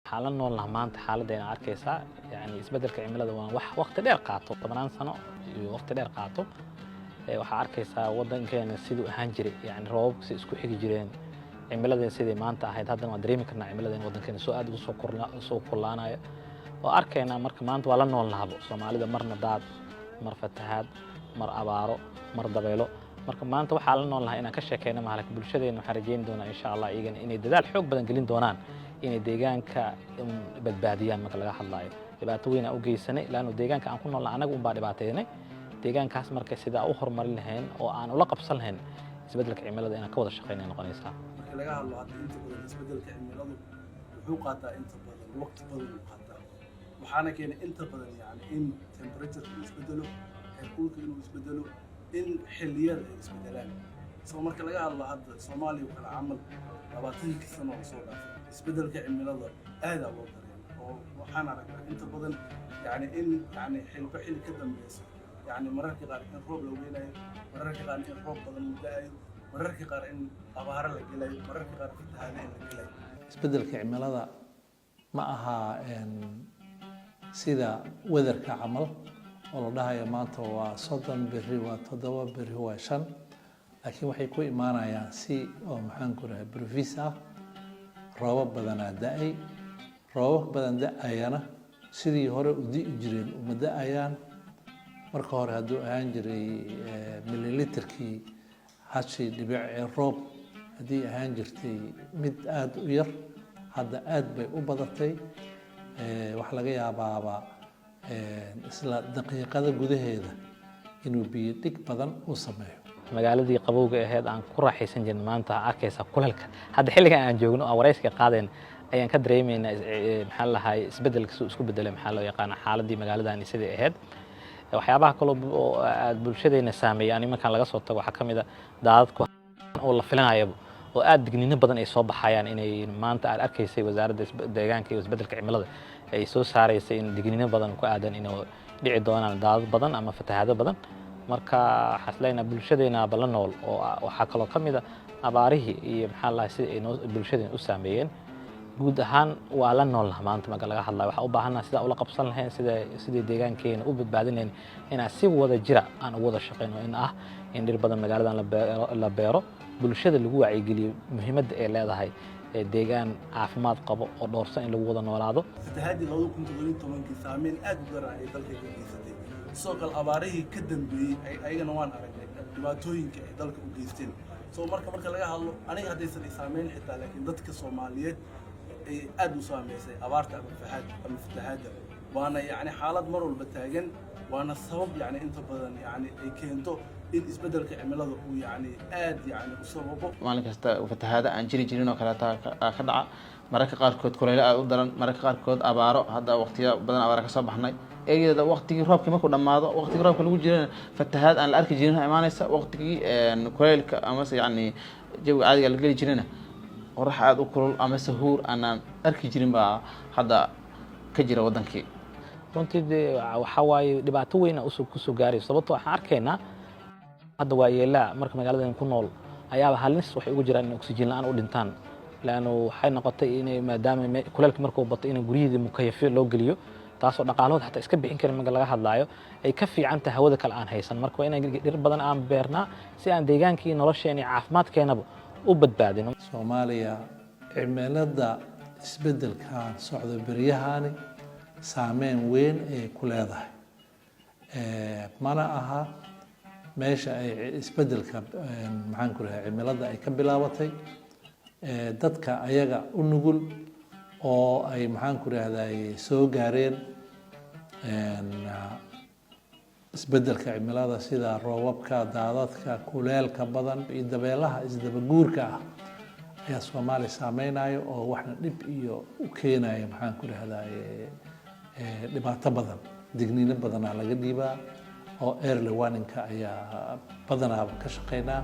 Waxaan la noolnaha maanta xaaladdeena arkaysaa. Yani isbeddelka cimilada waa wax waqti dheer qaato, 10-naan sano iyo waqti dheer qaato. Waxaa arkaysaa waddankeena siduu ahaan jiray, yani roobabka si isku xigi jireen, cimiladeen siday maanta ahayd. Haddana waan dareemi karnaa cimiladeen waddankeena soo aad ugu soo korla soo kullaanayo oo arkaynaa. Marka maanta waa la noolnahabo Soomaalida, marna daad, mar fatahaad, mar abaaro, mar dabaylo. Marka maanta waxaa la noolnahay inaan ka sheekeyna maha, laakiin bulshadeena waxaan rajeyn doonaa, insha Allah, iyagana inay dadaal xoog badan gelin doonaan inay deegaanka badbaadiyaan. Marka laga hadlaayo dhibaato weyn aan u geysanay, laanno deegaanka aan ku noolnahay anaga unbaa dhibaateynay deegaankaas. Marka sidaa u horumarin lahayn oo aan ula qabsan lahayn isbeddelka cimilada, inaan ka wada shaqeynay noqonaysaa. Marka laga hadlo hadda, inta badan isbeddelka cimiladu wuxuu qaataa inta badan waqti badan uu qaataa, waxaana keenay inta badan yani in temperature uu isbedelo, heerkulka inuu isbedelo, in xilliyada ay isbedelaan. So marka laga hadlo hadda Soomaaliya oo kale camal, 20-kii sano oo soo dhaafay isbeddelka cimilada aadaa loo dareemay, oo waxaan aragnaa inta badan yani in yani xilba xilli ka dambeyso, yani mararka qaar in roob la weynayo, mararka qaar in roob badan uu da'ayo, mararka qaar in abaaro la gelayo, mararka qaar fatahaado in la gelayo. Isbeddelka cimilada ma aha sida weatherka camal oo la dhahayo maanta waa 30, berri waa 7, berri waa 5, laakiin waxay ku imaanayaan si oo, maxaan ku rahay, previs ah. Roobab badanaa da'ay, roobab badan da'ayana sidii hore u di'i jireen uma da'ayaan. Marka hore hadduu ahaan jiray mililiterkii hashi dhibic ee roob haddii ahaan jirtay mid aada u yar, hadda aad bay u badatay. Waxaa laga yaabaaba isla daqiiqada gudaheeda inuu biyo dhig badan uu sameeyo. Magaaladii qabowga ahayd aan ku raaxaysan jirnay, maanta arkaysa kuleelka. Hadda xilligan aan joogno, aan waraysiga qaadayn, ayaan ka dareemaynaa, maxaa lahay, isbeddelka suu isku bedelay, maxaa loo yaqaana, xaaladii magaaladan sidai ahayd. Waxyaabaha kaloo oo aad bulshadeena saameeya, ani markaan laga soo tago, waxaa ka mid a daadadka oo la filanayaba oo aad digniino badan ay soo baxayaan, inay maanta aad arkaysay Wasaaradda Deegaanka iyo Isbeddelka Cimilada ay soo saaraysay in digniino badan ku aadan inuu dhici doonaan daadad badan ama fatahaado badan. Marka waxaan isleeyahay bulshadeena bala nool oo waxaa kaloo ka mid a abaarihii iyo, maxaa lahay, sida ay noo bulshadeena u saameeyeen. Guud ahaan waa la noolnaha maanta. Marka laga hadlayo, waxaan u baahannaha sidaa ula qabsan lahayn, sida sidii deegaankeena u badbaadin lahayn, inaan si wada jira aan ugu wada shaqeyno, in ah in dhir badan magaaladan la beero, bulshada lagu wacyigeliyo muhiimadda ay leedahay ee deegaan caafimaad qabo oo dhoorsan in lagu wada noolaado. Fatahaadii 2017-kii saameyn aad u daran ay dalka ka geysatay. Sidoo kale abaarihii ka dambeeyey ayagana waan aragnay dhibaatooyinka ay dalka u geysteen. So marka laga hadlo, aniga haddaysan i saameyn xitaa, laakiin dadka Soomaaliyeed ay aad u saameysay abaarta ama fahaad ama fatahaadda, waana yacni xaalad mar walba taagan, waana sabab yacni inta badan yacni ay keento in isbeddelka cimilada uu yacni aad yacni u sababo. Maalin kasta fatahaado aan jiri jirin oo kaleeta ka dhaca, mararka qaarkood kuleylo aad u daran, mararka qaarkood abaaro. Hadda waqtiyo badan abaaro kasoo baxnay eriyada. Waqtigii roobkii markuu dhammaado, waqtigii roobka lagu jirana, fatahaad aan la arki jirin imaanaysa. Waqtigii kuleylka amase yacni jawiga caadiga la geli jirina, qorax aada u kulul amase huur aanaan arki jirin baa hadda ka jira waddankii. Runtii dee waxaa waaye dhibaato weyn usoo kusoo gaarayso, sababtoo waxaan arkaynaa hadda waa yeelaa marka magaaladan ku nool ayaaba halis waxay ugu jiraan in oksijiin la'aan u dhintaan, laannu waxay noqotay inay maadaama kuleelka markuu bato in guryihii mukayafyo loo geliyo, taasoo dhaqaalahood xataa iska bixin karin. Marka laga hadlaayo ay ka fiican tahay hawada kale aan haysan. Marka waa inaan dhir badan aan beernaa si aan deegaankii, nolosheena iyo caafimaadkeenaba u badbaadino. Soomaaliya cimilada isbeddelkan socdo beryahani saameyn weyn ayay ku leedahay. Mana aha meesha ay isbeddelka, maxaan ku rahay, cimilada ay ka bilaabatay. Dadka ayaga u nugul oo ay, maxaan ku rahday, soo gaareen isbeddelka cimilada, sida roobabka, daadadka, kuleelka badan iyo dabeelaha isdabaguurka ah, ayaa Soomaaliya saameynayo oo waxna dhib iyo u keenaya, maxaan ku rahday, dhibaato badan. Digniino badanaa laga dhiibaa oo early warning-ka ayaa badanaa ka shaqeynaa.